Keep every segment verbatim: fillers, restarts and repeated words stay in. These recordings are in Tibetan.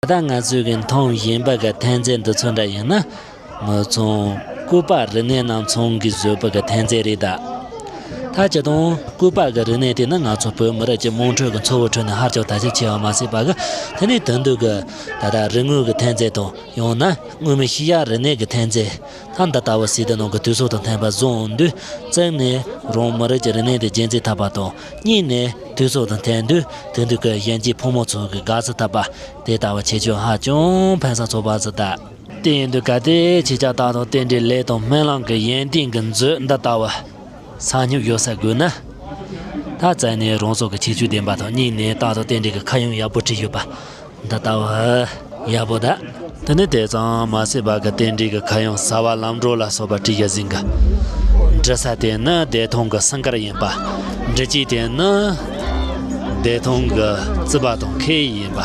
ད་ང་ཚོས་གི་མཐོང་བཞིན་པ་གི་ཐན་རྫས་འདི་ཚོ་འདྲ་ཡིན་ན། ང་ཚོ་སྐུད་པ་རིག་གནས་ནང་ཚང་གི་བཟོས་པ་གི་ཐན་རྫས་རེད་ད། ད་སྤྱིར་བཏང་སྐུད་པ་གི་རིག་གནས་དེ་ནི་ང་ཚོ་བོད་མི་རིགས་ཀྱི་དམངས་ཁྲོད་ཀྱི་འཚོ་བའི་ཁྲོད་ནས་ཧ་ཅང་དར་ཁྱབ་ཆེ་བ་མ་ཟད་པ་གི། དེ་ནས་དེང་དུས་ཀྱི་ད་ལྟ་རིག་དངོས་ཀྱི་ཐན་རྫས་དང་། ཡང་ན་མངོན་མིན་ཤེས་བྱ་རིག་གནས་ཀྱི་ཐན་རྫས། ད་འདི་ལྟ་བུ་ཟེར་དེ་ནང་གི་དུས་ཚོད་དང་མཐུན་པ་བཟུང་དུས། གཅིག་ནས་རང་མི་རིགས་ཀྱི་རིག་གནས་དེ་རྒྱུན་འཛིན་ཐུབ་པ་དང་། གཉིས་ནས་དུས་ཚོད་དང་མཐུན་དུས་དེང་དུས་ཀྱི་གཞོན་སྐྱེས་ཕོ་མོ་ཚོ་གི་དགའ་བསུ་ཐུབ་པ་དེ་ལྟ་བུ་བྱེད་རྒྱུ་ཧ་ཅང་ཕན་སབ་ཚོགས་པ་ཟིག་ད། དེ་ཡིན་དུས་གལ་ཏེ་ཁྱེད་ཅག་རྟག་ཏུ་རྟེན་འབྲེལ་ལས་དང་སྨོན་ལམ་གྱི་ཡོན་ཏན་གྱི་མཛོད་འདི་ལྟ་བུ་ས་སྨྱུག་ཡོད་ས་དགོས་ན། ད་རྩ་ནས་རང་སོ་གི་ཁྱད་ཆོས་ལྡན་པ་དང་། གཉིས་ནས་རྟག་ཏུ་རྟེན་འབྲེལ་གྱི་ཁ་གཡང་ཡག་པོ་བྲིས་ཡོད་པ་འདི་ལྟ་བུ་ཡག་པོ་ད། དེ་ནི་དེ་ཙམ་མ་ཟད་པ་གི་རྟེན་འབྲེལ་གྱི་ཁ་གཡང་བྱ་བ་ལམ་འགྲོ་ལ་སོགས་པ་བྲིས་ཡོད་ཟིན་གི། འབྲི་ས་དེ་ནི་བདེ་ཐང་གི་སིང་གར་ཡིན་པ། འབྲི་བྱེད་དེ་ནི་བདེ་ཐང་གི་རྩིད་པ་དང་ཁེ་ཡིན་པ།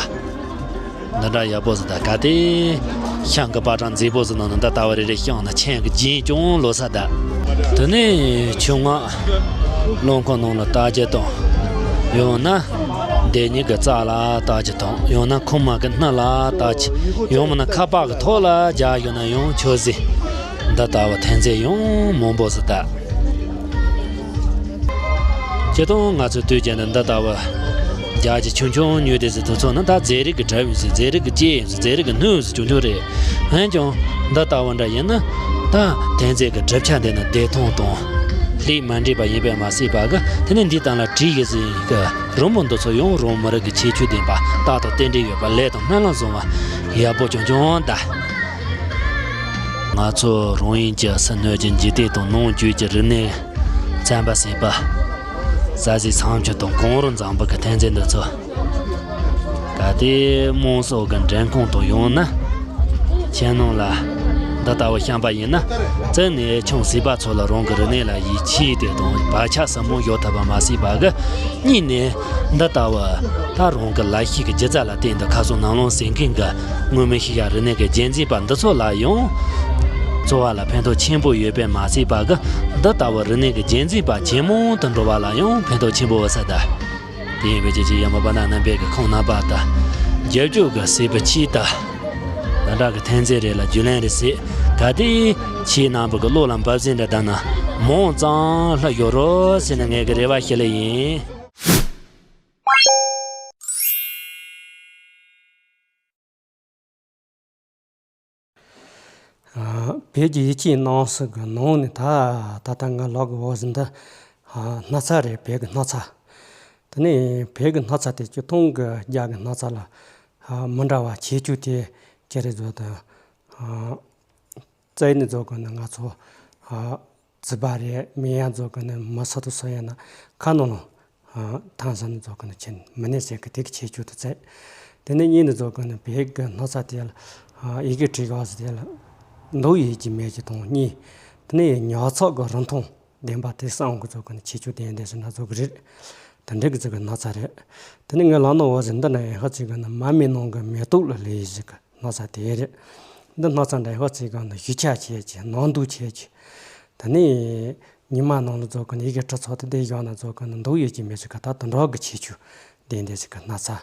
འདི་འདྲ་ཡག་པོ་ཟིག་ད། གལ་ཏེ་ཤིང་གི་པ་ཏྲ་མཛེས་པོ་ཟིག་ནང་ན་འདི་ལྟ་བུ་རེ་རེ་བཤམས་ན་ཆང་གི་རྒྱན་ཀྱང་ལོག་ས་ད། དེ་ནས་ཆུ་སྔགས་རླངས་འཁོར་ནང་ལ་བཏགས་རྒྱུ་དང་། ཡང་ན་སྡེ་སྨྱུག་གི་རྩ་ལ་བཏགས་རྒྱུ་དང་། ཡང་ན་ཁུག་མ་གི་སྣ་ལ་བཏགས་རྒྱུ། ཡང་མིན་ན་ཁ་པར་གི་ཐོག་ལ་རྒྱག་ཡོད་ན་ཡང་ཆོག་ཟེར། འདི་ལྟ་བུ་ཐན་རྫས་ཡང་མང་པོ་ཟིག་ད། སྤྱིར་བཏང་ང་ཚོའི་དུས་རྒྱུན་དུ་འདི་ལྟ་བུ་རྒྱ་ཆེ་ཆུང་ཆུང་ཉོས་ཏེ་ཟེར་དུས་ཚོད་ནི། ད་རྫས་རིགས་ཀྱི་གྲབས་ཡིན་ཟེར། རྫས་རིགས་ཀྱི་ལྕེ་ཡིན་ཟེར། རྫས་རིགས་ཀྱི་སྣོད་ཟེར་ཆུང་ཆུང་རེད། འོན་ཀྱང་འདི་ལྟ་བུ་འདྲ་ཡིན་ན། ད་ཐན་རྫས་ཀྱི་གྲུབ་ཆ་འདི་ནི་བདེ་ཐང་དང་ལེགས་མ་འདྲེས་པ་ཡིན་པས་མ་ཟད་པ་གི། དེ་ནི་འདིའི་སྟེང་ལ་བྲིས་ཡོད་ཟེར་གི་རི་མོ་འདི་ཚོ་ཡང་རང་མི་རིགས་ཀྱི་ཁྱད་ཆོས་ལྡན་པ། རྟག་ཏུ་རྟེན་འབྲེལ་ཡོད་པ། ལས་དང་སྨོན་ལམ་བཟང་བ་ཡག་པོ་ཆུང་ཆུང་ད། ང་ཚོ་རང་ཡུལ་གྱི་ཕྱི་སྣོད་ཀྱི་འཇིག་རྟེན་དང་ནང་བཅུད་ཀྱི་རིག་གནས་བཙན་པ་ཟད་པ། ཟ་ཟིག་ཚང་ཆུ་དང་གངས་རི་འཛམ་བུ་གི་ཐན་རྫས་འདི་ཚོ། གལ་ཏེ་དམངས་སྲོལ་གྱི་མགྲོན་ཁང་དུ་ཡོང་ན། ཁྱིམ་ནང་ལ་འདི་ལྟ་བུ་བཤམས་པ་ཡིན་ན། གཅིག་ནས་ཆུང་སྲིད་པ་ཚོ་ལ་རང་གི་རིག་གནས་ལ་ཡིད་ཆེས་དེ་དང་བག་ཆགས་ཟབ་མོ་ཡོད་ཐུབ་པ་མ་ཟད་པ་གི། གཉིས་ནས་འདི་ལྟ་བུ་ད་རང་གི་ལག་ཤེས་ཀྱི་སྒྱུ་རྩལ་ལ་བརྟེན་ཏེ་ཁ་སང་ནམ་ལངས་ཟིན་མཁན་གྱི་མངོན་མིན་ཤེས་བྱ་རིག་གནས་ཀྱི་རྒྱན་འཛིན་པ་འདི་ཚོ་ལ་ཡང་འཚོ་བ་ལ་ཕན་ཐོགས་ཆེན་པོ་ཡོད་པས་མ་ཟད་པ་གི། འདི་ལྟ་བུ་རིག་གནས་ཀྱི་རྒྱན་འཛིན་པ་ཇེ་མང་དུ་འགྲོ་བ་ལ་ཡང་ཕན་ཐོགས་ཆེན་པོ་ཡོད་ས་ད། དེ་ཡིན་པའི་རྒྱལ་གཅེས་ཡ་མ་པ་ན་རྣམ་པས་ཀྱི་ཁོང་རྣམ་པ་དང་། རྒྱབ་སྐྱོར་གྱི་སྲིད་པ་ཆེད་དུ། ད་ལྟ་གི་ཐན་རྫས་རེད་ལ་རྒྱུས་ལོན་རེད་ཟེར། གལ་ཏེ་ཁྱེད་རྣམ་པ་གི་བློ་ལ་འབབ་ཟིན་འདྲ་ད་ན། མང་ཙམ་ལྷག་ཡོད་རོགས་ཟེར་ནས་ངས་ཀྱི་རེ་བ་ཞུ་ལེ་ཡིན། ཨ། བོད་ཀྱི་ཡིག་ཆའི་ནང་ཟུར་གྱི་ནང་ནས་ད་ད་ལྟ་ང་ལག་གི་འོག་ཟིན་འདི། ཨ། སྣག་ཚ་རེད། བོད་ཀྱི་སྣག་ཚ། དེ་ནས་བོད་ཀྱི་སྣག་ཚ་དེ་སྤྱིར་བཏང་གི་རྒྱ་གི་སྣག་ཚ་ལ། ཨ། མི་འདྲ་བ་ཁྱད་ཆོས་དེ་ཅི་རེད་ཟེར་དུས། ཨ། རྩ་ནས་ཟེར་གོ་ན་ང་ཚོ། ཨ། རྩིད་པ་རེད། མི་ཡང་ཟེར་གོ་ན་མི་སུ་དང་སུ་ཡིན་ན་ཁ་ནང་ལ། ཨ། ཐང་ས་ནས་ཟེར་གོ་ན་ཁྱེར་མི་ནུས་ཟེར་གི་དེ་གི་ཁྱད་ཆོས་དེ་བརྩི། དེ་ནས་གཉིས་ནས་ཟེར་གོ་ན་བོད་ཀྱི་སྣག་ཚ་དེ་ལ། ཨ། ཡི་གེ་བྲིས་གོ་ཟེར་དེ་ལ་འདུག་ཡོད་ཀྱི་མེད་ཀྱི་དང་གཉིས། དེ་ནས་ཉར་ཚགས་ཀྱི་རིན་ཐང་ལྡན་པ་དེ་གསང་གི་ཟེར་གོ་ན་ཁྱད་ཆོས་ལྡན་ཏེ་ཟེར་ན་ཟེར་གི་རེད། དེ་འདྲ་གི་ཟེར་གི་སྣག་ཚ་རེད། དེ་ནས་ངའི་ལག་ནང་འོག་ཟིན་འདི་ན་ཡང་ཧ་ཅང་གི་ན་མར་མེ་ནང་གི་མེ་ཏོག་ལ་ལུས་ཟེར་གི། སྣག་ཚ་དེ་རེད། འདི་སྣག་ཚ་འདྲ་ཡོད་ཚད་གང་ན་ཞུ་ཆ་བྱེད་ཀྱི། ནང་འདུག་བྱེད་ཀྱི། དེ་ནས་ཉི་མ་ནང་ལ་ཟེར་གོ་ན་ཡི་གེ་བྲི་ཚར་དུས་འདི་བཞག་ན་ཟེར་གོ་ན་འདུག་ཡོད་ཀྱི་མེད་ཀྱི་ག་ད་དུང་འགྲོ་གི་ཁྱད་ཆོས་ལྡན་ཏེ་ཟེར་གི་སྣག་ཚ།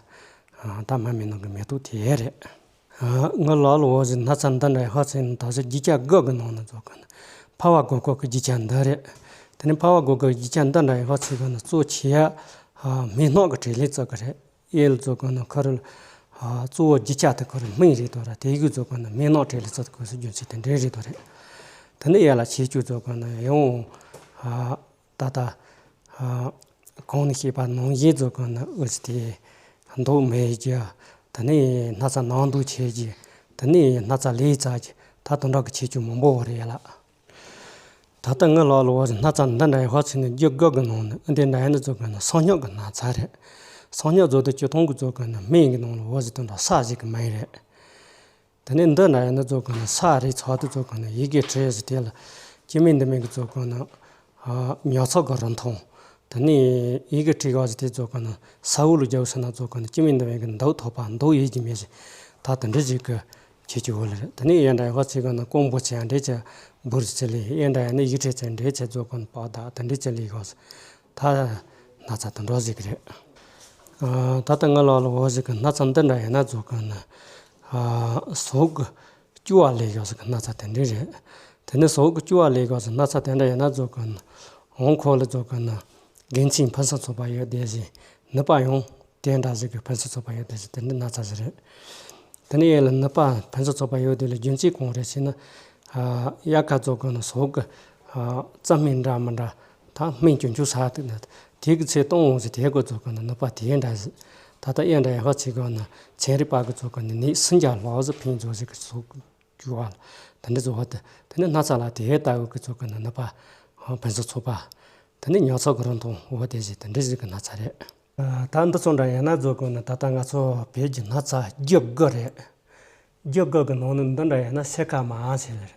ཨ། ད་མར་མེ་ནང་གི་མེ་ཏོག་དེ་རེད། ཨ། ང་ལག་ལ་འོག་ཟིན་སྣག་ཚ་འདི་འདྲ་ཡོད་ཚད་ནི་ད་གཟོད་རྒྱུ་ཆ་དགུ་གི་ནང་ན་ཟེར་གོ་ན་ཕལ་བ་དགུ་གི་རྒྱུ་ཆ་འདི་རེད། དེ་ནས་ཕལ་བ་དགུ་གི་རྒྱུ་ཆ་འདི་འདྲ་ཡོད་ཚད་གང་ན་གཙོ་ཆེ་ཡ། ཨ། སྨན་སྣག་གི་བྲེལ་ལས་བརྩི་གི་རེད། གཡས་ལ་ཟེར་གོ་ན་ཁ་རུ། ཨ། གཙོ་བོ་རྒྱུ་ཆ་དེ་ཁ་རུ་སྨན་རེད་དོ་ར། དེ་གི་ཟེར་གོ་ན་སྨན་སྣག་བྲེལ་ལས་བརྩི་དགོས་སུ་རྒྱུ་མཚན་དེ་འདྲའི་རེད་དོ་རེད། དེ་ནས་ཡར་ལ་ཆེ་ཆུང་ཟེར་གོ་ན་ཡང་། ཨ། ད་ལྟ། ཨ། གོང་ནས་བཤད་པ་ནང་བཞིན་ཟེར་གོ་ན་འུ་ཚོ་དེ་མདོག་མེད་རྒྱུ། དེ་ནས་སྣག་ཚ་ནང་འདུག་བྱེད་རྒྱུ། དེ་ནས་སྣག་ཚ་ལས་བརྩི་རྒྱུ། ད་དུང་འདྲ་གི་ཁྱད་ཆོས་མང་པོ་རེད་ལ། ད་ལྟ་ངའི་ལག་ལ་འོག་ཟིན་སྣག་ཚ་འདི་འདྲ་ཡོད་ཚད་ནི་རྒྱུ་དགུ་གི་ནང་ནས་འདི་འདྲ་ཡིན་ན་ཟེར་གོ་ན་སང་སྨྱུག་གི་སྣག་ཚ་རེད། སང་སྨྱུག་ཟེར་དུས་སྤྱིར་བཏང་གི་ཟེར་གོ་ན་སྨན་གི་ནང་ལ་འོག་ཟིན་དེ་འདྲ་ས་ཟིག་གི་མིང་རེད། དེ་ནས་འདི་འདྲ་ཡིན་ན་ཟེར་གོ་ན་ས་རེད་ཚར་དུས་ཟེར་གོ་ན་ཡི་གེ་བྲིས་ཟེར་དེ་ལ་སྐྱེ་དམན་འདི་མིན་གི་ཟེར་གོ་ན། ཨ། ཉར་ཚགས་ཀྱི་རིན་ཐང་། དེ་ནས་ཡི་གེ་བྲིས་ག་ཟེར་དེ་ཟེར་གོ་ན་ས་འོག་ལ་རྒྱབ་ཟེར་ན་ཟེར་གོ་ན་སྐྱེ་དམན་འདི་མིན་གི་འདུག་ཐོབ་པ་འདུག་ཡོད་ཀྱི་མེད་ཟེར། ད་དེ་འདྲ་ཟིག་གི་ཁྱད་ཆོས་ཡོད་ལ་རེད། དེ་ནས་ཡིན་འདྲ་ཡོད་ཚད་གང་ན་ཀོང་པོ་ཆེ་འདྲ་ཆེ་འབུར་ཚེ་ལས་ཡིན་འདྲ་ཡིན་ན་ཡིག་ཕྲེང་ཚེ་འདྲ་ཆེ་ཟེར་གོ་ན་པག་དག་དེ་འདྲ་ཚེ་ལས་གོ་ཟེར། ད་སྣག་ཚ་དེ་འདྲ་ཟིག་རེད། ཨ། ད་ལྟ་ང་ལག་ལ་འོག་ཟིག་གི་སྣག་ཚ་འདི་འདྲ་ཡིན་ན་ཟེར་གོ་ན། ཨ་ཟོག་གི་སྐྱུར་བ་ལས་ཡོད་ཟེར་གི་ན་ཚ་དེ་འདྲ་རེད། དེ་ནས་ཟོག་གི་སྐྱུར་བ་ལས་ཡོད་ཟེར་ན་ཚ་དེ་འདྲ་ཡིན་ན་ཟོག་གི་ན་འོང་ཁོ་ལ་ཟོག་གི་ན་དགེ་མཚན་ཕུན་སུམ་ཚོགས་པ་ཡོད་དེ་ཟེར། ནུས་པ་ཡང་དེ་འདྲ་ཟིག་གི་ཕུན་སུམ་ཚོགས་པ་ཡོད་དེ་ཟེར། དེ་འདྲ་ན་ཚ་ཟིག་རེད། དེ་ནས་ཡིན་ལ་ནུས་པ་ཕུན་སུམ་ཚོགས་པ་ཡོད་དེ་ལ་རྒྱུ་མཚན་གང་རེད་ཟེར་ན། ཨ་དབྱར་ཁ་ཟོག་གི་ན་ཟོག་གི་ཨ་རྩྭ་སྨན་འདྲ་མི་འདྲ་ད་སྨན་ཅུང་ཅུང་ཟ་དུས་ན་དེ་གི་ཚེ་གཏོང་འོང་ཟེར། དེ་གི་ཟོག་གི་ན་ནུས་པ་དེ་འདྲ་ཟིག་ད་ལྟ་ཨེ་འདྲ་ཡག་པ་ཚིག་གི་ན་ཚན་རིག་པ་གི་ཟོག་གི་ན་ནད་སུན་རྒྱག་ལོག་ཟིག་ཕན་ཟོག་ཟིག་གི་ཟོག་གི་སྐྱུར་བ་ལ་དེ་འདྲ་ཟོག་བ་དེ། དེ་ནས་ན་ཚ་ལ་དེ་ལྟ་བུ་གི་ཟོག་གི་ན་ནུས་པ་ཕུན་སུམ་ཚོགས་པ། དེ་ནས་ཉལ་ཚགས་གི་རིང་ཐུང་འོ་དེ་ཟིག་དེ་འདྲ་ཟིག་གི་ན་ཚ་རེད། ད་འདི་ཚོ་འདྲ་ཡིན་ན་ཟོག་གི་ན་ད་ལྟ་ང་ཚོ་བོད་ཀྱི་ན་ཚ་བརྒྱད་དགུ་རེད། བརྒྱད་དགུ་གི་ནང་ནས་འདི་འདྲ་ཡིན་ན་སེར་ཁ་མང་ཆེ་ལ་རེད།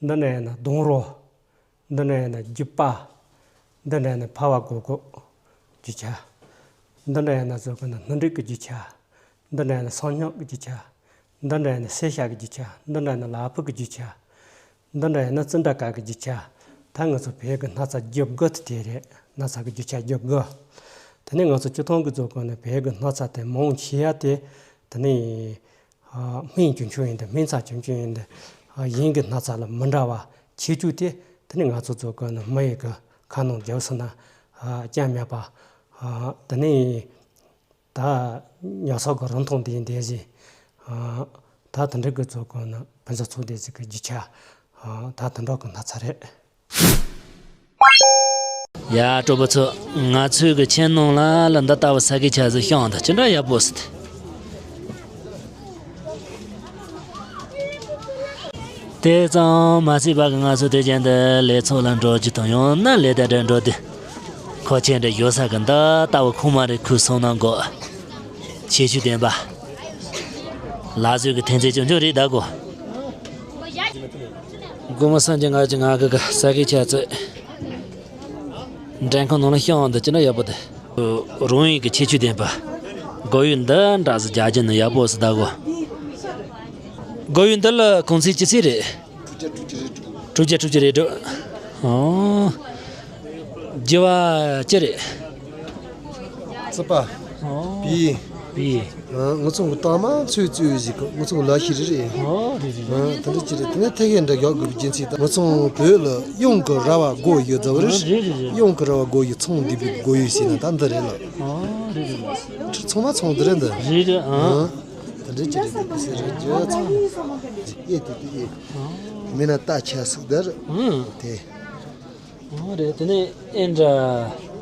འདི་འདྲ་ཡིན་ན་གདོང་རོ། འདི་འདྲ་ཡིན་ན་རྒྱུ་པ། འདི་འདྲ་ཡིན་ན་ཕ་བ་གོ་གོ་རྒྱུ་ཆ། འདི་འདྲ་ཡིན་ན་ཟོག་གི་ན་སྣ་འགྲིག་གི་རྒྱུ་ཆ། འདི་འདྲ་ཡིན་ན་སང་ཉག་གི་རྒྱུ་ཆ། འདི་འདྲ་ཡིན་ན་སེར་ཤ་གི་རྒྱུ་ཆ། འདི་འདྲ་ཡིན་ན་ལ་ཕུག་གི་རྒྱུ་ཆ། འདི་འདྲ་ཡིན་ན་ཙི་འདྲ་ཀ་གི་རྒྱུ་ཆ། ད་ང་ཚོ་བོད་ཀྱི་ན་ཚ་བརྒྱད་དགུ་དེ་དེ་རེད། ན་ཚ་གི་རྒྱུ་ཆ་བརྒྱད་དགུ། དེ་ནས་ང་ཚོ་སྤྱིར་བཏང་གི་ཟོག་གི་ན་བོད་ཀྱི་ན་ཚ་དེ་མང་ཆེ་བ་དེ་དེ་ནས་ཨ་སྨན་ཆུང་ཆུང་ཡིན་དེ། སྨན་རྩ་ཆུང་ཆུང་ཡིན་དེ། ཨ་གཞན་གྱི་ན་ཚ་ལ་མི་འདྲ་བ་ཁྱད་ཆོས་དེ་དེ་ནས་ང་ཚོ་ཟོག་གི་ན་མི་ཡི་གི་ཁ་ནང་རྒྱབ་སོང་ན་ཨ་རྐྱེན་མེད་པ། ཨ་དེ་ནས་ད་ཉལ་ཚགས་གི་རིང་ཐུང་དེ་འདས་ཟིན། ཨ་ད་དེ་འདྲ་གི་ཟོག་གི་ན་ཕུན་སུམ་ཚོགས་དེ་ཟིག་གི་རྒྱུ་ཆ། ཨ་ད་དེ་འདྲ་གི་ན་ཚ་རེད། ཡ་གྲོགས་པོ་ཚོ། ང་ཚོའི་གི་ཁྱིམ་ནང་ལ་ལ་འདི་ལྟ་བུ་ས་གི་ཆ་ཟིག་ཤོང་དང་ཅི་འདྲ་ཡག་པོ་ཟིག་དེ་ཙམ་མ་ཟད་པ་གི་ང་ཚོ་དེ་ཅན་དུ་ལས་ཚོགས་ལ་འགྲོ་རྒྱུ་དང་ཡང་ན་ལས་དེ་འདྲ་འགྲོ་དུས་མཁོ་ཆེན་འདྲ་ཡོད་ས་གི་འདི་ལྟ་བུ་ཁུངས་མ་རེད། ཁུལ་སོང་ན་འགོ་ཁྱད་ཆོས་ལྡན་པ་ལག་བཟོས་གི་ཐོན་རྫས་ཅུང་ཅུང་རེད་ད་གོ། སྒོ་མོ་སངས་རྒྱས་ང་ཅི་ང་གི་གི་ས་གི་ཆ་ཚོད། འགྲན་ཁང་ནང་ལ་ཤོང་འདི་ཅི་འདྲ་ཡག་པོ་དེ། རང་ཡུལ་གྱི་ཁྱད་ཆོས་ལྡན་པ། སྒོ་ཡོལ་འདི་འདྲ་ཟིག་རྒྱག་རྒྱུ་ནི་ཡག་པོ་ཟིག་ད་གོ། སྒོ་ཡོལ་འདི་ལ་གོང་ཚད་ཅི་ཚད་རེད། དྲུག་བརྒྱ་དྲུག་ཅུ་རེད་འགྲོ། ཨོ། རྒྱུ་བ་ཅི་རེད། རྩི་པ། ཨོ། པི། པི། ཨ་ང་ཚོ་གི་ཏང་མ་ཚོས་ཚོས་ཞིག་གི་ང་ཚོ་གི་ལ་ཤི་རེ་རེད། ཨོ་རེད་རེད་རེད། ཨ་དེ་འདྲ་ཅི་རེད། དེ་ནས་ཐད་ཀའི་འདྲ་ཡག་དགོས་པའི་རྒྱུ་མཚན་དང་ང་ཚོ་བོད་ལ་གཡང་གི་ར་བ་སྒོ་ཡོད་རྫ་བ་རེད། ཨ་རེད་རེད་རེད། གཡང་གི་ར་བ་སྒོ་ཡོད་ཚོང་འདི་པའི་སྒོ་ཡོད་ཟེར་ན་ད་འདི་རེད་ལ། ཨོ་རེད་རེད་རེད། ཚང་མ་ཚོང་འདི་རེད་འདི། རེད་རེད། ཨ། ཨ་དེ་འདྲ་ཅི་རེད། འདི་གི་ཟེར་རེད་རྒྱུ་ཚང་། ཨེ་དེ་དེ་ཨེ། མི་ན་ལྟ་ཆ་སུག་དར། ཨ་དེ། ཨོ་རེད། དེ་ནས་ཨེ་འདྲ་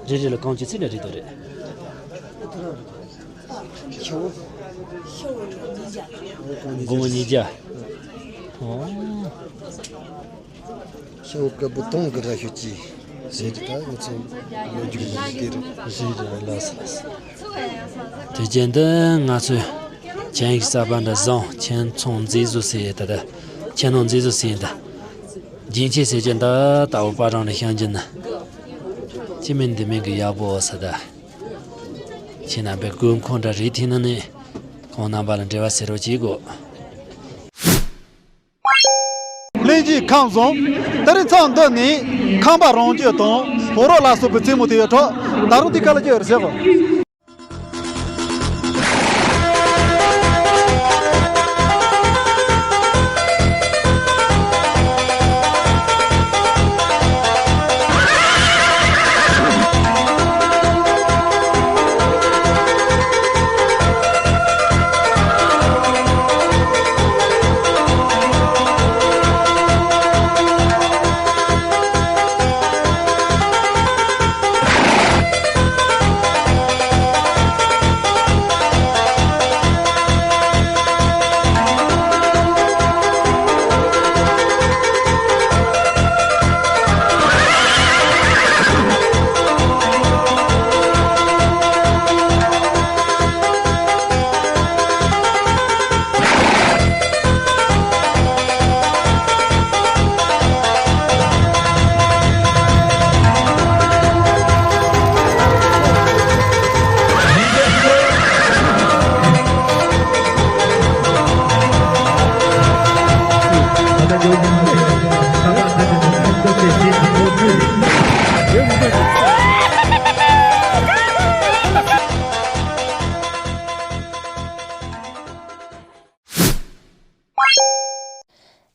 རེ་རེ་ལ་གང་ཅི་ཚིག་འདྲ་རེད་དོ་རེད། ཤ་བོ། སྒོར་མོ་ཉིས་བརྒྱ། ཨོ། ཤ་བོ་དཀར་པོ་དུང་གི་ར་ཤོད་ཀྱི་ཟེར་ཏེ་ད་ང་ཚོ་ལོ་རྒྱུས་ནང་དེ་རེད། རེད་རེད། ལགས་སོ་ལགས་སོ། དེ་རྗེས་འདི་ང་ཚོས་ཁྱིམ་ཡིག་གསར་པ་འདྲ་བཟང་ཁྱིམ་ཚང་མཛེས་བཟོ་ཟེར་ཡས་ད་ལྟ་ཁྱིམ་ནང་མཛེས་བཟོ་ཟེར་ཡས་འདི། རྒྱན་ཆས་ཟེར་གྱི་འདི་ལྟ་བུ་པ་རང་ལ་བཤམས་ཀྱི་ན། ཅི་མིན་འདི་མིན་གི་ཡག་པོ་ཟེར་ད། ཁྱེད་རྣམ་པའི་དགོས་མཁོ་འདྲ་རེ་ཐོན་ན་ནི། ཁོང་རྣམ་པ་ལ་འབྲེལ་བ་ཟེར་རོགས་གྱིས་གོ། ལྷན་རྒྱས་ཁམས་བཟང་། ད་རེས་མཚམས་འདི་ནས་ཁམས་པ་རང་སྐྱོང་དང་ཕོ་རོག་ལ་སོགས་པའི་རྩེད་མོ་དེ་ཡོད་འཕྲོ། ད་རུང་འདི་ག་ལ་སྐྱོད་རེད་ཟེར་གོ།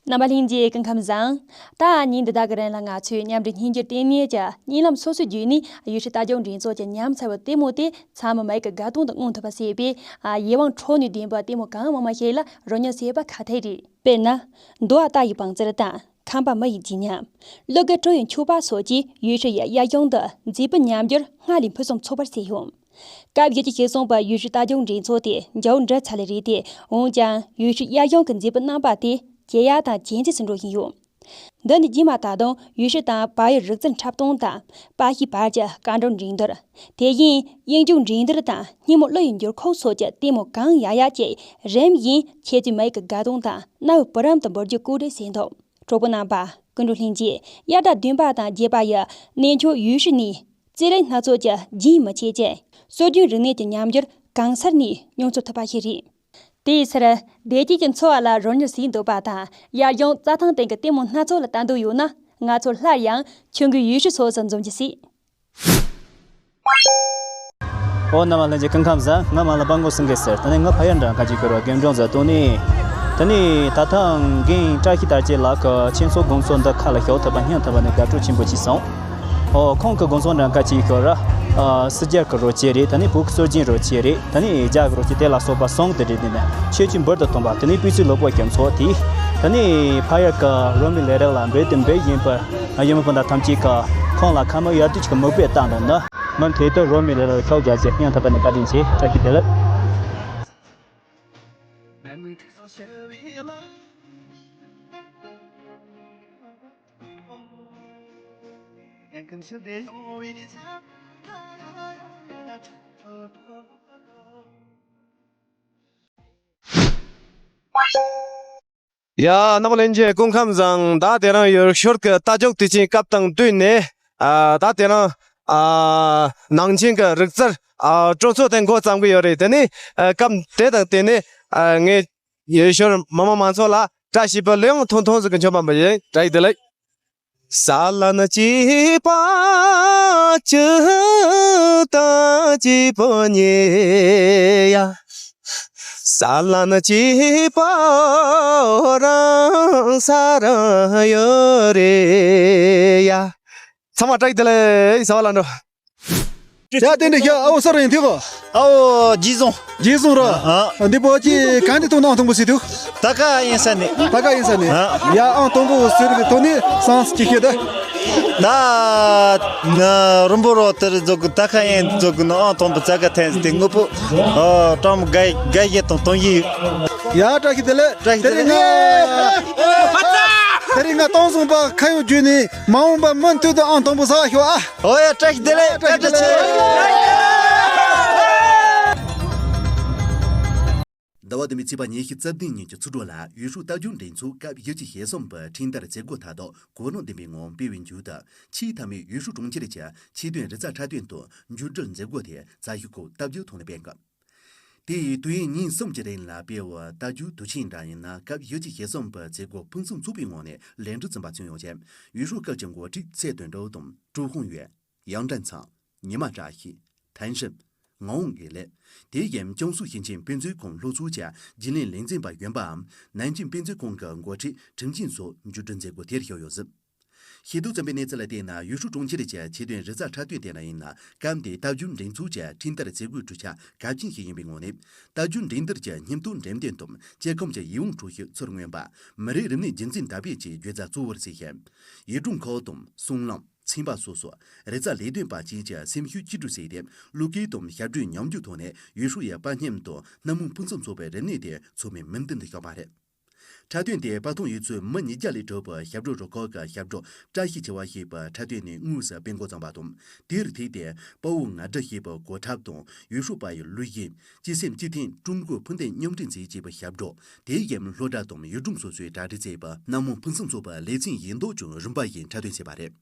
རྣམ་པ་ལྷན་རྒྱས་སྐུ་ཁམས་བཟང་། ད་ཉིན་འདི་དག་གི་རིང་ལ་ང་ཚོས་མཉམ་འབྲེལ་སྙན་འགྱུར་ལྟེ་གནས་ཀྱི་བརྙན་ལམ་སོ་སོའི་བརྒྱུད་ནས་ཡུལ་ཤུལ་རྟ་རྒྱུག་འགྲན་ཚོགས་ཀྱི་ཉམས་ཚར་བའི་ལྟད་མོ་དེ་ཚང་མའི་མིག་གི་དགའ་སྟོན་དུ་མངོན་ཐུབ་པ་བྱེད་པའི་ཡིད་དབང་འཕྲོག་ནུས་ལྡན་པའི་ལྟད་མོ་གང་མང་མང་ཞིག་ལ་རོལ་མྱོང་བྱེད་པ་ཁག་ཐེག་རེད། དཔེར་ན། མདོ་བ་རྟ་ཡི་བང་རྩལ་དང་ཁམས་པ་མི་ཡི་བརྗིད་ཉམས། གླུ་གར་བྲོ་བའི་འཁྱུག་པ་སོགས་ཀྱིས་ཡུལ་ཤུལ་ཡ་གཞུང་དུ་མཛེས་པའི་ཉམས་འགྱུར་སྔར་ལས་ཕུན་སུམ་ཚོགས་པར་བྱས་ཡོད། སྐབས་བཞི་བཅུ་ཞེ་གསུམ་པའི་ཡུལ་ཤུལ་རྟ་རྒྱུག་འགྲན་ཚོགས་དེ་མཇལ་འཕྲད་ཚར་ལེ་རེད་དེ། འོན་ཀྱང་ཡུལ་ཤུལ་ཡ་གཞུང་གི་མཛེས་པའི་རྣམ་པ་དེ་ཇེ་ཡག་དང་ཇེ་མཛེས་སུ་འགྲོ་བཞིན་ཡོད། འདི་ནི་རྗེས་མ་ད་དུང་ཡུལ་ཤུལ་དང་བལ་ཡུལ་རིག་རྩལ་འཁྲབ་སྟོན་དང་པ་ཤིའི་བར་གྱི་རྐང་བྲོ་འགྲན་བསྡུར། དེ་བཞིན་དབྱིངས་རྒྱུག་འགྲན་བསྡུར་དང་སྙེ་མོ་གླུ་ཡི་འགྱུར་ཁུག་སོགས་ཀྱི་ལྟད་མོ་གང་ཡག་ཡག་ཅིག་རིམ་བཞིན་ཁྱེད་ཚོའི་མིག་གི་དགའ་སྟོན་དང་རྣ་བའི་བུ་རམ་དུ་འབུལ་རྒྱུ་སྐུལ་འདེད་བྱས་འདུག་གྲོགས་པོ་རྣམ་པ། སྐུ་མགྲོན་ལྷན་རྒྱས། དབྱར་ཟླ་བདུན་པ་དང་བརྒྱད་པ་ཡི་གནས་མཆོག་ཡུལ་ཤུལ་ནས་རྩེད་རིགས་སྣ་ཚོགས་ཀྱི་རྒྱུན་མི་ཆད་ཅིང་སྲོལ་རྒྱུན་རིག་གནས་ཀྱི་ཉམས་འགྱུར་གང་སར་ནས་མྱོང་ཚོར་ཐུབ་པ་ཞིག་རེད། དེའི་ཕྱིར་བདེ་སྐྱིད་ཀྱི་འཚོ་བ་ལ་རོལ་མྱོང་བྱེད་འདོད་པ་དང་དབྱར་གཞུང་རྩྭ་ཐང་སྟེང་གི་ལྟད་མོ་སྣ་ཚོགས་ལ་ལྟ་འདོད་ཡོད་ན། ང་ཚོར་སླར་ཡང་ཆུང་གུའི་ཡུལ་ཤུལ་སོགས་སུ་འཛོམས་རྒྱུ་བྱེད། ཨོ་རྣམ་པ་ལྷན་རྒྱས་སྐུ་ཁམས་བཟང་། ང་མ་ལ་སྤང་གོ་སེང་གེ་ཟེར། ད་ནི་ང་ཕ་ཡུལ་འགྲམ་ཁ་ཅིག་གི་རོ་རྒན་འབྲོང་ཟ་དོ་ནི། ད་ནི་ད་ཐང་རྒན་བཀྲ་ཤིས་དར་རྒྱས་ལགས་ཀྱི་ཁྱེད་ཚོ་དགོང་ཚོ་འདི་ཁ་ལ་ཞོག་ཐུབ་པ་སྙིང་ཐུབ་པ་ནི་དགའ་སྤྲོ་ཆེན་པོ་ཅིག་སོང་། ཨོ་ཁོང་གི་དགོང་ཚོ་འགྲམ་ཁ་ཅིག་ཞོག་ར། ཨ་སི་རྒྱལ་གྱི་རོ་ཅེ་རེད། ད་ནི་བུ་གི་སྲོལ་རྒྱུན་རོ་ཅེ་རེད། ད་ནི་རྒྱ་གི་རོ་ཅེ་དེ་ལ་སོགས་པ་སོང་དེ་རེད། དེ་ནི་ཆོས་ཀྱི་འབུར་དུ་ཐོན་པ་དེ་ནི་སྤུས་ཚད་ལོ་པོ་རྒན་ཚོ་དེ། ད་ནི་ཕ་ཡུལ་གྱི་རོལ་མོའི་ལས་རིགས་ལ་འབོད་དེ་འབོད་བཞིན་པ། ཨ་ཡུལ་མི་སྤུན་ཟླ་ཐམས་ཅད་ཀྱིས་ཁོང་ལ་ཁ་མིག་ཡར་ལྟོས་ཀྱི་མིག་དཔེ་བལྟས་འདུག་ན། མུ་མཐུད་དུ་རོལ་མོའི་ལས་རིགས་ལ་ཕྱག་རྒྱ་ཆེ། སྙིང་ཐག་པ་ནས་བཀའ་དྲིན་ཆེ། བཀྲ་ཤིས་བདེ་ལེགས། ཡ། རྣམ་པ་ལྷན་རྒྱས་སྐུ་ཁམས་བཟང་། ད་དེ་རིང་ཡུལ་ཤུལ་གྱི་རྟ་རྒྱུག་དུས་ཆེན་སྐབས་དང་བསྟུན་ནས། ཨ་ད་དེ་རིང་ཨ་ནང་ཆེན་གྱི་རིག་རྩལ་ཨ་སྤྲོ་ཚོགས་དེ་འགོ་བརྩམས་ཀྱི་ཡོད་རེད། དེ་ནས་ཨ་སྐབས་དེ་དང་བསྟུན་ནས་ཨ་ངས་ཡུལ་ཤུལ་མི་མང་མང་ཚོ་ལ་བཀྲ་ཤིས་པའི་གླུ་དབྱངས་ཐུང་ཐུང་ཟིག་གི་འཁྱོངས་པ་མ་ཡིན། བཀྲ་ཤིས་བདེ་ལེགས། ས་ལན་གཅིག་པ་གཅིག་དང་གཅིག་པོ་ཉེ་ཡ། ས་ལན་གཅིག་པ་རང་ས་རང་ཡོད་རེད་ཡ། ཚང་མ་བཀྲ་ཤིས་བདེ་ལེགས། ས་བ་ལ་འགྲོ། ཡ་དེ་འདྲ་ཤག་ཨའོ་སར་ཡིན་ཐིག་གོ། ཨའོ་རྗེས་བཟུང་། རྗེས་བཟུང་ར། ཨ། འདི་པོ་ཅི་གང་དེ་ཐོག་ནང་མཐོང་པོ་ཟེར་དུ། ད་ག་ཡིན་ས་ནི། ད་ག་ཡིན་ས་ནི། ཨ། ཡ་ཨང་དང་པོ་ཟེར་གི་ཐོག་ནི་སང་སི་ཅི་ཤེས་ད། ད་ན་རིན་པོ་རོ་དེར་འཛུགས་གི་ད་ག་ཡིན་འཛུགས་གི་ནི་ཨང་དང་པོ་ཙ་ག་ཐན་སྟེ་དངོས་པོ། ཨ་ཀྲམ་ག་ག་ཡེ་དང་དང་ཡེ། ཡ་བཀྲ་ཤིས་བདེ་ལེགས། བཀྲ་ཤིས་བདེ་ལེགས། དེ་རིང་ང་ཏང་སུང་པ་ཁ་ཡོད་བརྒྱུད་ནས་མ་འོངས་པ་མུ་མཐུད་དུ་ཨང་དང་པོ་ཟ་ཤོག་ཨ། ཨོ་ཡ་བཀྲ་ཤིས་བདེ་ལེགས། བཀྲ་ཤིས་བདེ་ལེགས། ཟླ་བ་བདུན་པའི་ཚེས་པ་ཉི་ཤུ་རྩ་བདུན་ཉིན་གྱི་ཚེས་དྲུག་ལ་ཡུལ་ཤུལ་རྟ་རྒྱུག་འགྲན་ཚོགས་སྐབས་བཞི་བཅུ་ཞེ་གསུམ་པའི་འཕྲིན་བསྟར་མཛད་སྒོ་མཐའ་དག་གོ་རིམ་ལྡན་པའི་ངང་སྤེལ་བའི་མཇུག་ཏུ། ཆེས་མཐའ་མའི་ཡུལ་ཤུལ་གྲོང་ཁྱེར་གྱི་ཆེད་དོན་རིག་རྩལ་འཁྲབ་སྟོན་དང་མཇུག་སྒྲིལ་མཛད་སྒོ་དེ་རྩ་ཤུལ་ཁུལ་རྟ་རྒྱུག་ཐོག་ནས་སྤེལ་འགོ། དེ་ཡི་དུས་ཡུན་ཉིན་གསུམ་གྱི་རིང་ལ་སྤེལ་བའི་རྟ་རྒྱུག་དུས་ཆེན་འདྲ་ཡིན་ན། སྐབས་བཞི་བཅུ་ཞེ་གསུམ་པའི་མཛད་སྒོ་ཕུན་སུམ་ཚོགས་པའི་ངང་ནས་ལེགས་གྲུབ་ཚིམ་པ་མཚོན་ཡོད་ཅིང་། ཡུལ་ཤུལ་ཁུལ་གྱི་འགོ་ཁྲིད་ཚེ་དོན་གྲུབ་དང་ཀྲུའུ་ཧུང་ཡོན། ཡང་ཀྲན་ཚང་། ཉི་མ་བཀྲ་ཤིས། ཐན་ཧྲིན། ངག་དབང་དགེ་ལེགས། དེ་བཞིན་ཅང་སུའུ་ཞིང་ཆེན་དཔེ་མཛོད་ཁང་ལྷོ་ཕྱོགས་ཀྱི་རྒྱུན་ལས་ལས་འཛིན་པ་ཡོན་པའམ་ནན་ཅིང་དཔེ་མཛོད་ཁང་གི་འགོ་ཁྲིད་ཁྲིན་ཅིན་སོགས་མཇུག་སྒྲིལ་མཛད་སྒོ་དེར་ཞུགས་ཡོད་ཟིན། ཤེས་རྟོགས་ཙམ་པའི་གནས་ཚུལ་ལ་བལྟས་ན། ཡུལ་ཤུལ་གྲོང་ཁྱེར་གྱི་ཆེད་དོན་རིག་རྩལ་འཁྲབ་སྟོན་དེ་ལ་ཡིན་ན། སྐབས་འདིའི་རྟ་རྒྱུག་འགྲན་ཚོགས་ཀྱི་འཕྲིན་བསྟར་མཛད་སྒོའི་གྲུབ་ཆ་གལ་ཆེན་ཞིག་ཡིན་པའི་ངོས་ནས། རྟ་རྒྱུག་འགྲན་བསྡུར་གྱི་སྙིང་སྟོབས་འགྲེམས་སྟོན་དང་། སྐྱེ་ཁམས་ཀྱི་ཡིད་འོང་འཕྲོ་ཤུལ་ཚུར་མངོན་པ། མི་རིགས་རིག་གནས་རྒྱུན་འཛིན་དར་སྤེལ་བཅས་བརྗོད་བྱ་གཙོ་བོར་བྱས་ཤིང་། ཡུལ་གྲུ་ཁག་དང་། སྲང་ལམ། ཚན་པ་སོ་སོ། རིག་རྩལ་ལས་དོན་པ་བཅས་ཀྱི་སེམས་ཤུགས་གཅིག་སྒྲིལ་བྱས་ཏེ། གླུ་སྐད་དང་ཞབས་བྲོའི་ཉམས་འགྱུར་ཐོག་ནས་ཡུལ་ཤུལ་ཡི་དཔའ་ཉམས་དང་སྣང་བ་ཕུན་སུམ་ཚོགས་པའི་རིག་གནས་དེ་མཚོ་སྨན་མུ་མདུན་དུ་བཞག་པ་རེད། འཁྲབ་སྟོན་དེ་དཔའ་ཐང་ཡུལ་ཚོའི་མི་ཉིས་བརྒྱ་ལས་གྲུབ་པའི་ཞབས་བྲོ་རུ་ཁག་གི་ཞབས་བྲོ་བཀྲ་ཤིས་ཆེ་བ་ཞེས་པའི་འཁྲབ་སྟོན་ནས་དངོས་སུ་སྤེལ་འགོ་བརྩམས་པ་དང་། དེར་ཐུག་སྟེ་དཔའ་བོ་ང་འདྲ་ཞེས་པའི་གོ་འཁྲབ་དང་། ཡུལ་ཤུལ་པ་ཡི་གླུ་གཞས། གཅིག་སེམས་གཅིག་མཐུན་ཀྲུང་གོའི་ཕུགས་འདུན་མཉམ་འདྲེས་མཛད་ཅེས་པའི་ཞབས་བྲོ། དེ་བཞིན་སློབ་གྲྭ་དང་ཡུལ་གྲོང་སོ་སོའི་གྲ་སྒྲིག་མཛད་པའི་སྣང་བ་ཕུན་སུམ་ཚོགས་པའི་ལེ་ཚན་ཡིན་མདོག་ཀྱང་རིམ་པ་བཞིན་འཁྲབ་སྟོན་བྱས་པ་རེད།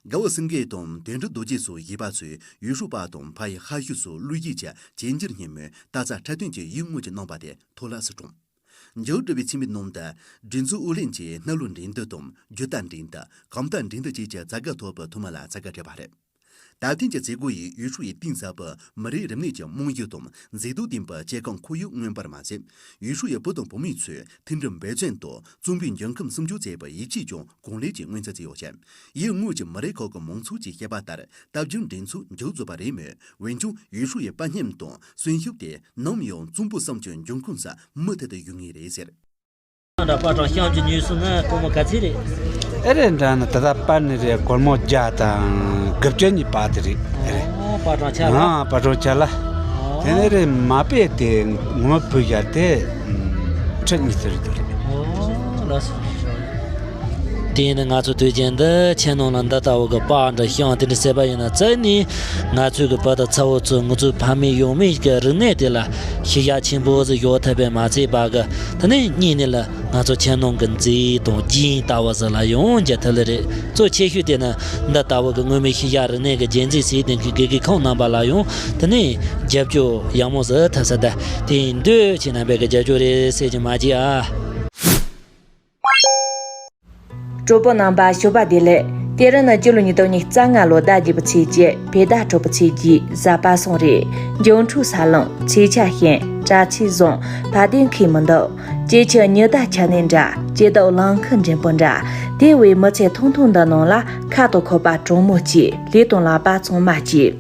དགའ་བོ་སེང་གེ་དང་དོན་གྲུབ་རྡོ་རྗེ་སོགས་གཞས་པ་ཚོས་ཡུལ་ཤུལ་པ་དང་ཕ་ཡི་ཧ་ཤུ་སོགས་གླུ་གཞས་ཀྱི་བྱེད་འགྱུར་སྙན་མོས་རྟ་རྩལ་འཁྲབ་སྟོན་གྱི་ཡིད་དབང་གི་གནང་བ་དེ་མཐོ་ལ་སུ་གྲོང་། མཇལ་བསྒྲུབ་པའི་ཚིག་མི་ནང་དུ། སྒྲིག་འཛུགས་ཨུ་ལྷན་གྱིས་སྣ་ལུ་འགྲན་བསྡུར་དང་རྒྱུ་རྟ་འགྲན་བསྡུར། གམ་རྟ་འགྲན་བསྡུར་བཅས་ཀྱི་བྱ་དགའ་ཐོབ་པའི་ཐོག་མ་ལ་བྱ་དགའ་སྤྲད་པ་རེད། ད་ཐེངས་ཀྱི་མཛད་སྒོ་ཡིས་ཡུས་ཧྲུའུ་ཡི་གཏིང་ཟབ་པའི་མི་རིགས་རིག་གནས་ཀྱི་རྨང་གཞི་དང་མཛེས་སྡུག་ལྡན་པའི་སྐྱེ་ཁམས་ཁོར་ཡུག་མངོན་པར་མ་ཟད། ཡུས་ཧྲུའུ་ཡི་བུ་དང་བུད་མེད་ཚོས་མཐུན་སྒྲིལ་འབད་བརྩོན་དང་བཙུན་པའི་འབྱུང་ཁམས་སྲུང་སྐྱོབ་བྱས་པའི་ཡིད་ཆེས་ཀྱང་གོང་ལས་ཀྱི་མངོན་གསལ་བྱས་ཡོད་ཅིང་། ཡུལ་དངོས་ཀྱི་མི་རིགས་ཁག་གི་མང་ཚོགས་ཀྱིས་བཤད་པ་ལྟར་སྟབས་བསྟུན་སྒྲིག་འཛུགས་མཇུག་རྫོགས་པ་རེད་མོད། འོན་ཀྱང་ཡུས་ཧྲུའུ་ཡི་པ་སྙེམས་དང་གསོན་ཤུགས་དེ་ནམ་ཡང་བཙུན་པ་བསམ་གྱི་འབྱུང་ཁུངས་སུ་མུ་མཐུད་དུ་ཡོད་ངེས་རེད་ཟེར། འདྲ་པ་གྲངས་བཤམས་ཀྱི་ཉོས་སོང་ན་སྒོར་མོ་ག་ཚད་རེད། ཨེ་རེད་འདྲ་ན་ད་ལྟ་པར་ནི་རེད། སྒོར་མོ་བརྒྱ་དང་དགུ་བཅུ་གཉིས་པ་དེ་རེད། ཨེ་རེད། ཨོ་པར་གྲངས་ཆ་ལ། ཨ་པར་གྲངས་ཆ་ལ། ཨོ། དེ་ནས་རེད་མ་པས་དེ་ངོ་མ་བུ་བཞག་དེ་ཁྲི་གཉིས་ཙམ་རེད་དེ་རེད། ཨོ་ལགས་སོ། དེ་ནི་ང་ཚོ་དུས་རྒྱུན་དུ་ཁྱིམ་ནང་ལ་འདི་ལྟ་བུ་གི་པར་འདྲ་བཤམས་དེ་འདྲ་བྱས་པ་ཡིན་ན་རྩ་ནས་ང་ཚོའི་གི་བུ་དང་ཚ་བོ་ཚོ་ང་ཚོའི་ཕ་མེས་ཡང་མེས་ཀྱི་རིག་གནས་དེ་ལ་ཤེས་བྱ་ཆེན་པོ་ཟིག་ཡོད་ཐུབ་པས་མ་ཚད་པ་གི། དེ་ནས་གཉིས་ནས་ལ་ང་ཚོ་ཁྱིམ་ནང་གི་མཛེས་དང་རྒྱན་ལྟ་བུ་ཟིག་ལ་ཡང་འགྱུར་ཐུབ་ལེ་རེད། གཙོ་ཆེ་ཤོས་དེ་ནི་འདི་ལྟ་བུ་གི་མངོན་མེད་ཤེས་བྱ་རིག་གནས་ཀྱི་རྒྱན་འཛིན་བྱེད་མཁན་གྱི་དགེ་རྒན་ཁོང་རྣམ་པ་ལ་ཡང་དེ་ནས་རྒྱབ་སྐྱོར་ཡག་མོ་ཟིག་ཐུབ་ས་ད། དེ་ཡིན་དུས་ཁྱེད་རྣམ་པས་གི་རྒྱབ་སྐྱོར་རེ་ཟེར་གྱི་མ་བརྗེད་ཨ། གྲོགས་པོ་རྣམ་པ་ཞོགས་པ་བདེ་ལེགས། དེ་རིང་ནི་སྤྱི་ལོ་ཉིས་སྟོང་ཉི་ཤུ་རྩ་ལྔ་ལོ་ཟླ་བརྒྱད་པའི་ཚེས་བརྒྱད་བོད་ཟླ་དྲུག་པའི་ཚེས་བརྒྱད་གཟའ་པ་སངས་རེད། འགྱུར་འཁྲུག་ས་ལམ་ཚེས་ཆ་ཤན་དྲ་ཚིགས་བཟང་བ་དན་ཁའི་མི་འདུག་སྐྱེ་ཆུ་ཉི་ཟླ་ཆ་གནས་འདྲ། སྐྱེ་སྟོབས་གླང་ཁའི་འགྲེང་བུ་འདྲ། དེ་བས་མི་ཚེ་ཐུང་ཐུང་འདི་ནང་ལ་ཁ་དོག་ཁོག་པ་གྲང་མོ་སྐྱེས། ལུས་དང་ལག་པ་ཚང་མ་སྐྱེས།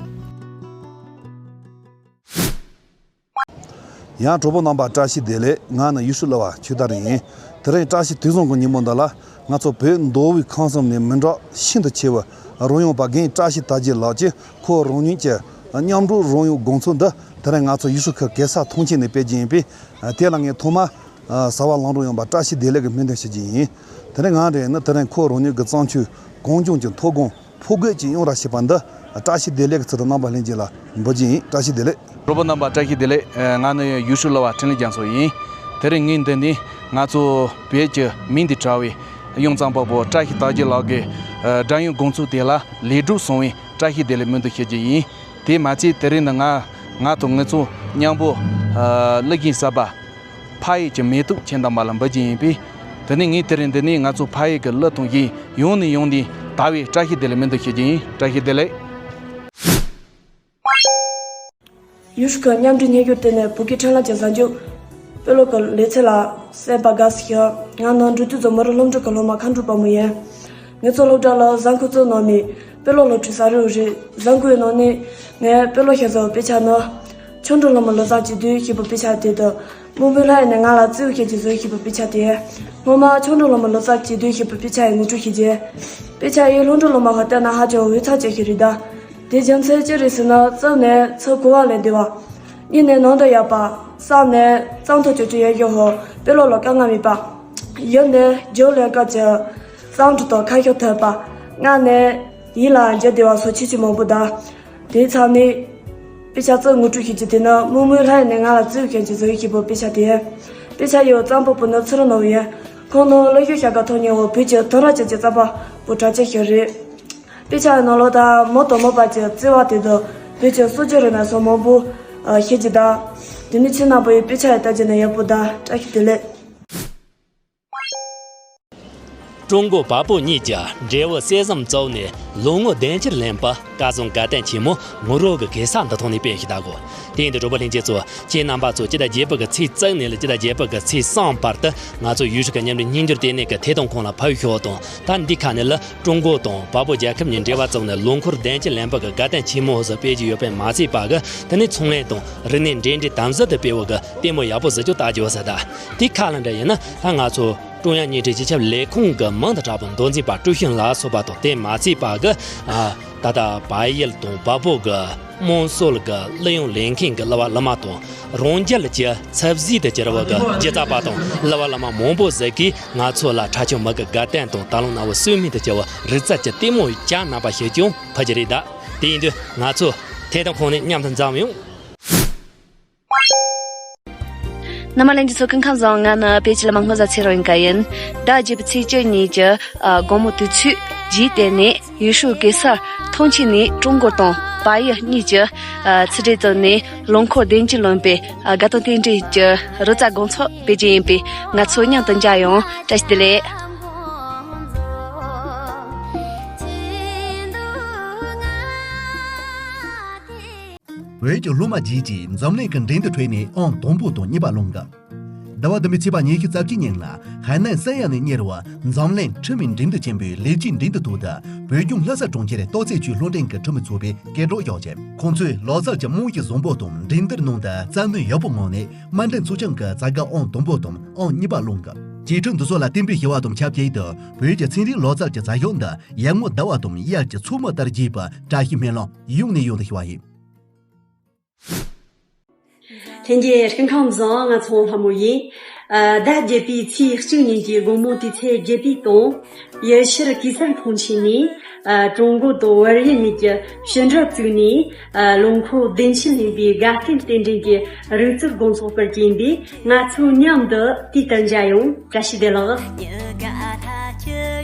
ཡང་གྲོགས་པོ་རྣམ་པ་བཀྲ་ཤིས་བདེ་ལེགས། ང་ནི་ཡུས་ཧྲུའུ་གླུ་བ་ཆོས་དར་ཡིན། དེ་རིང་བཀྲ་ཤིས་དུས་བཟང་གི་ཉིན་མོ་འདི་ལ་ང་ཚོ་བོད་མདོ་དབུས་ཁམས་གསུམ་ནས་མི་འདྲ་ཤིན་ཏུ་ཆེ་བའི་རོལ་དབྱངས་པ་རྒན་བཀྲ་ཤིས་དར་རྒྱས་ལགས་ཀྱིས་ཁོ་རང་ཉིད་ཀྱི་མཉམ་རོལ་རོལ་དབྱངས་དགོང་ཚོགས་འདི་དེ་རིང་ང་ཚོ་ཡུས་ཧྲུའུ་ཁུལ་གེ་སར་ཐང་ཆེན་ནས་སྤེལ་གྱི་ཡིན་པས། དེ་ལ་ངས་ཐོག་མར་ཟླ་བ་གླང་རོ་ཡངས་པ་བཀྲ་ཤིས་བདེ་ལེགས་ཀྱི་སྨོན་འདུན་ཞུ་རྒྱུ་ཡིན། དེ་རིང་ང་རེ་ནི་དེ་རིང་ཁོ་རང་ཉིད་ཀྱི་བརྩམས་ཆོས་གངས་ལྗོངས་ཀྱི་མཐོ་སྒང་ཕོ་རྒོད་ཀྱི་གཡང་ར་ཞེས་པ་འདི་བཀྲ་ཤིས་བདེ་ལེགས་ཀྱི་ཚུལ་དུ་རྣམ་པ་ལྷན་རྒྱས་ལ་འབུལ་རྒྱུ་ཡིན། བཀྲ་ཤིས་བདེ་ལེགས། གྲོགས་པོ་རྣམ་པ་བཀྲ་ཤིས་བདེ་ལེགས། ང་ནི་ཡུས་ཧྲུའུ་གླུ་བ་འཕྲིན་ལས་རྒྱ་མཚོ་ཡིན། དེ་རིང་ངས་འདི་ནས་ང་ཚོ་བོད་ཀྱི་མིང་དང་བྲལ་བའི་དབྱངས་གཙང་པ་པོ་བཀྲ་ཤིས་དར་རྒྱས་ལགས་ཀྱི་སྒྲ་དབྱངས་དགོང་ཚོགས་དེ་ལ་ལེགས་གྲུབ་སོང་བའི་བཀྲ་ཤིས་བདེ་ལེགས་སྨོན་འདུན་ཞུ་རྒྱུ་ཡིན། དེ་མ་ཚད་དེ་རིང་ནི་ང་ང་དང་ངེད་ཚོ་མཉམ་པོ་གླུ་རྒྱན་གསར་པ་ཕ་ཡུལ་གྱི་མེ་ཏོག་ཁྱེད་རྣམ་པ་ལ་འབུལ་རྒྱུ་ཡིན་པས། དེ་ནས་ངས་དེ་རིང་འདི་ནས་ང་ཚོ་ཕ་ཡུལ་གྱི་གླུ་དང་གཞས་ཡང་ནས་ཡང་དུ་དར་བའི་བཀྲ་ཤིས་བདེ་ལེགས་སྨོན་འདུན་ཞུ་རྒྱུ་ཡིན། བཀྲ་ཤིས་བདེ་ལེགས། ཡུས་ཧྲུའུ་ཁུལ་མཉམ་འབྲེལ་སྙན་ཞུ་ལྟེ་གནས་བོད་སྐད་འཕྲིན་ལམ་གྱི་གཟའ་མཇུག་དཔེ་ཀློག་གི་ལེ་ཚན་ལ་གསན་པར་དགའ་བསུ་ཞུ། ང་ནི་འབྲི་དུས་ཚོ་མི་རིགས་སློབ་ཕྲུག་གི་སློབ་མ་མཁའ་འགྲོ་དཔལ་མོ་ཡིན། ངེད་ཚོ་སློབ་གྲྭ་ལ་གཟའ་འཁོར་གཙོ་ནང་ནས་དཔེ་ཀློག་སློབ་ཁྲིད་གསར་རུ་རེད། གཟའ་འཁོར་ནང་ནས་ངས་དཔེ་ཀློག་ཤེས་བཟོ་བའི་དཔེ་ཆ་ནི། ཆོ་འཕྲུལ་གླང་མ་ལོ་ཙཱ་གཅིག་བསྡུས་ཞེས་པའི་དཔེ་ཆ་དེ་དང་། རྨོ་མོས་ལྷ་ཡི་ནས་ང་ལ་བརྩེ་བའི་ཞལ་གྱིས་བཟོས་ཞེས་པའི་དཔེ་ཆ་དེ། སྔོན་མ་ཆོ་འཕྲུལ་གླང་མ་ལོ་ཙཱ་གཅིག་བསྡུས་ཞེས་པའི་དཔེ་ཆ་ཡི་ངོ་སྤྲོད་ཞུ་རྒྱུ། དཔེ་ཆ་ཡི་སློབ་ཕྲུག་སློབ་མ་ཧ་བལྟས་ན་ཧ་ཅང་འོས་འཚམ་ཅན་ཞིག་རེད་ད། དེའི་རྒྱུ་མཚན་ཅི་རེད་ཟེར་ན། རྩ་ནས་ཚིག་གོ་བ་ལེན་བདེ་བ། གཉིས་ནས་ནང་དུ་ཡག་པ། གསུམ་ནས་གཙང་ཐུག་ཆོག་ཆོག་ཡོད་ཞོར་དཔེ་ཀློག་ལ་དཀའ་ངལ་མེད་པ། བཞི་ནས་རྒྱུན་ལས་སྐབས་ཀྱི་གཙང་སྦྲ་དང་ཁ་ཕྱོགས་ཐུབ་པ། ལྔ་ནས་ཡིད་ལ་འཇགས་བདེ་བ་སོགས་ཆེས་ཆེས་མང་པོ་གདའ། དེའི་མཚམས་ནས། དཔེ་ཆ་གཙོ་ངོ་སྤྲོད་ཞུ་རྒྱུ་དེ་ནི་རྨོ་མོས་ལྷ་ཡི་ནས་ང་ལ་བརྩེ་བའི་ཞལ་གྱིས་བཟོས་ཞེས་པའི་དཔེ་ཆ་དེ། དཔེ་ཆ་ཡི་རྩོམ་པ་པོ་ནི་ཚེ་རིང་ནོར་བུ་ཡིན། ཁོང་ནི་གླུ་གཞས་ཤ་སྟག་ཐོག་ཉེ་བའི་བོད་ཀྱི་དེང་རབས་ཅན་གྱི་རྩོམ་པ་པོ་གྲགས་ཅན་ཞིག་རེད། དཔེ་ཆ་ཡི་ནང་ལོགས་དང་མི་དང་མི་བར་གྱི་བརྩེ་བ་དེ་དང་བོད་ཀྱི་སྲོལ་རྒྱུན་རིག་གནས་སོགས་མང་པོ་ཤེས་རྒྱུ་གདའ། དེ་ནི་ཁྱེད་རྣམ་པ་ཡིས་དཔེ་ཆ་ཡི་ལྟ་རྒྱུ་ནི་ཡག་པོ་གདའ། བཀྲ་ཤིས་བདེ་ལེགས། ཀྲུང་གོ་བལ་པོ་གཉིས་ཀྱི་འབྲེལ་བའི་གསེར་ཟམ་གཙོ་བོ་ནས་ལོ་ངོ་བདུན་ཅུ་ལོན་པ་སྐལ་བཟང་དགའ་ལྡན་ཆེན་མོ་ངུ་རོ་གི་གེ་སར་འདི་ཐོག་ནས་སྤེལ་ཞིག་གདའ་གོ། དེ་ཡིན་དུས་གྲོགས་པོ་ལྷན་རྒྱས་ཚོ། ཁྱེད་རྣམ་པ་ཚོ་སྤྱི་ཟླ་བརྒྱད་པ་གི་ཚེས་གཅིག་ནས་ལ་སྤྱི་ཟླ་བརྒྱད་པ་གི་ཚེས་གསུམ་བར་དུ་ང་ཚོ་ཡུས་ཧྲུའུ་གི་མཉམ་འབྲེལ་སྙན་འགྱུར་ལྟེ་གནས་ཀྱི་ཐད་གཏོང་ཁང་ལ་ཕེབས་ཤོག་དང་། ད་འདི་ཁ་ནས་ལ་ཀྲུང་གོ་དང་བལ་པོ་རྒྱལ་ཁབ་གཉིས་འབྲེལ་བ་བཙུགས་ནས་ལོ་འཁོར་བདུན་ཅུ་ལོན་པ་གི་དགའ་སྟོན་ཆེན་མོ་ཟིག་སྤེལ་གྱི་ཡོད་པས་མ་ཚད་པ་གི། དེ་ནས་ཚོང་ལས་དང་རིག་གནས་འབྲེལ་འདྲིས་དམ་ཟབ་ཏུ་སྤེལ་བ་གི་ལྟད་མོ་ཡག་པོ་ཟིག་ཀྱང་ལྟ་རྒྱུ་ཟེར་ད། དེ་ཁ་ལ་འདྲ་ཡིན་ན་ད་ང་ཚོ་ཀྲུང་དབྱང་བརྙན་འཕྲིན་སྤྱི་ཁྱབ་ལས་ཁུངས་ཀྱི་མིང་དང་གྲགས་པའི་མདོ་འཛིན་པ་ཀྲུའུ་ཤིན་ལ་སོགས་པ་དང་དེ་མ་ཚད་པ་གི། ཨ། ད་ལྟ་བལ་ཡུལ་དང་བལ་པོ་གི་དམངས་སྲོལ་གྱི་གླུ་དབྱངས་ལེན་མཁན་གྱི་གླུ་བ་གླུ་མ་དང་། རང་རྒྱལ་གྱི་ཚབ་གཟིགས་དུ་གྱུར་བ་གི་སྒྱུ་རྩལ་པ་དང་གླུ་བ་གླུ་མ་མང་པོ་ཟིག་གིས་ང་ཚོ་ལ་ཁྲ་ཆུ་མིག་གི་དགའ་སྟོན་དང་། དར་ལུང་གནའ་བོའི་སྲོལ་རྨད་དུ་བྱ་བའི་རིག་རྩལ་གྱི་ལྟད་མོ་བཅས་རྣམ་པ་ཞིག་ཀྱང་ཕུལ་གྱི་རེད་ད། དེ་ཡིན་དུས་ང་ཚོ་ཐད་གཏོང་ཁང་ནས་མཉམ་དུ་འཛོམས་ཡོང་། རྣམ་པ་ལྷན་རྒྱས་ཚོ་སྐུ་ཁམས་བཟང་། ང་ནི་པེ་ཅི་ལ་མ་སྔོན་བཟའ་ཚེ་རིང་ཡིན་ཀ་ཡིན། ཟླ་བརྒྱད་པའི་ཚེས་བཅུ་གཉིས་ཀྱི་དགོང་མོ་དུས་ཚོད་བཞིའི་སྟེང་ནས་ཡུས་ཧྲུའུ་གེ་སར་ཐང་ཆེན་ནས་ཀྲུང་གོ་དང་བལ་ཡུལ་གཉིས་ཀྱི་ཕྱི་དྲིལ་བཙུགས་ནས་ལོ་འཁོར་བདུན་ཅུ་ལོན་པའི་དགའ་སྟོན་རྟེན་འབྲེལ་གྱི་རོལ་རྩེད་དགོང་ཚོགས་སྤེལ་རྒྱུ་ཡིན་པས་ང་ཚོ་མཉམ་དུ་མཇལ་ཡོང་། བཀྲ་ཤིས་བདེ་ལེགས། བོད་ཀྱི་སློབ་མ་རྗེས་ཀྱིས་འཛམ་གླིང་གི་འགྲན་བསྡུར་ཁྲོད་ནས་ཨང་དང་པོ་དང་གཉིས་པ་བླངས་ཀྱི། ཟླ་བ་བདུན་པའི་ཚེས་པ་ཉི་ཤུ་རྩ་གཅིག་ཉིན་ལ་ཧའེ་ནན་སན་ཡ་ནས་གཉེར་བ་འཛམ་གླིང་ཁྲིམས་མིའི་འགྲན་བསྡུར་ཆེན་པོའི་ལས་བྱེད་འགྲན་བསྡུར་ཐོག་ཏུ་བོད་ལྗོངས་ལྷ་ས་གྲོང་ཁྱེར་སྟག་རྩེ་ཆུས་སློབ་འབྲིང་གི་ཁྲིམས་མི་ཚོགས་པས་སྐད་གྲགས་བཞག་ཅིང་། ཁོང་ཚོས་ལོ་གསར་གྱི་རྨང་གཞི་བཟང་པོ་དང་འགྲན་བསྡུར་ནང་དུ་རྩལ་ནུས་ཡག་པོ་ངང་ནས་དམའ་འབྲིང་ཚོགས་ཆུང་གི་བྱ་དགའ་ཨང་དང་པོ་དང་ཨང་གཉིས་པ་བླངས་ཀྱི། བྱེད་སྒྲུབ་འདི་ཚོ་ལ་བསྟན་པའི་ཞི་བ་དང་ཆབས་ཅིག་ཏུ་བོད་ཀྱི་ཚན་རིག་ལོ་གསར་གྱི་མཛད་ཞོར་འདི་ཡར་ངོ་ཟླ་བ་དང་དབྱར་གྱི་མཚོ་མོ་ལྟར་རྒྱས་པའི་བཀྲ་ཤིས་སྨོན་ལམ་ཡོང་ནས་ཡོང་དུ་ཞུ་བ་ཡིན། ལྷན་རྒྱས་སྐུ་ཁམས་བཟང་། ང་ཚོ་ལྷ་མོ་ཡིན། ཨ། ཟླ་བརྒྱད་པའི་ཚེས་གཅིག་ཉིན་གྱི་དགོང་མོ་དུས་ཚོད་བརྒྱད་པའི་སྟོང་། ཡུལ་ཤུལ་གེ་སར་ཐང་ཆེན་ནས། ཨ། ཀྲུང་གོ་དང་བལ་ཡུལ་གཉིས་ཀྱི་ཕྱི་འབྲེལ་བཙུགས་ནས། ཨ། ལུང་ཁོག་བདེ་ཆེན་གླིང་པའི་དགའ་སྟོན་རྟེན་འབྲེལ་གྱི་རིག་རྩལ་དགོང་ཚོགས་སྤེལ་གྱིན་པས། ང་ཚོ་མཉམ་དུ་དུས་ལྟར་མཇལ་ཡོང་། བཀྲ་ཤིས་བདེ་ལེགས།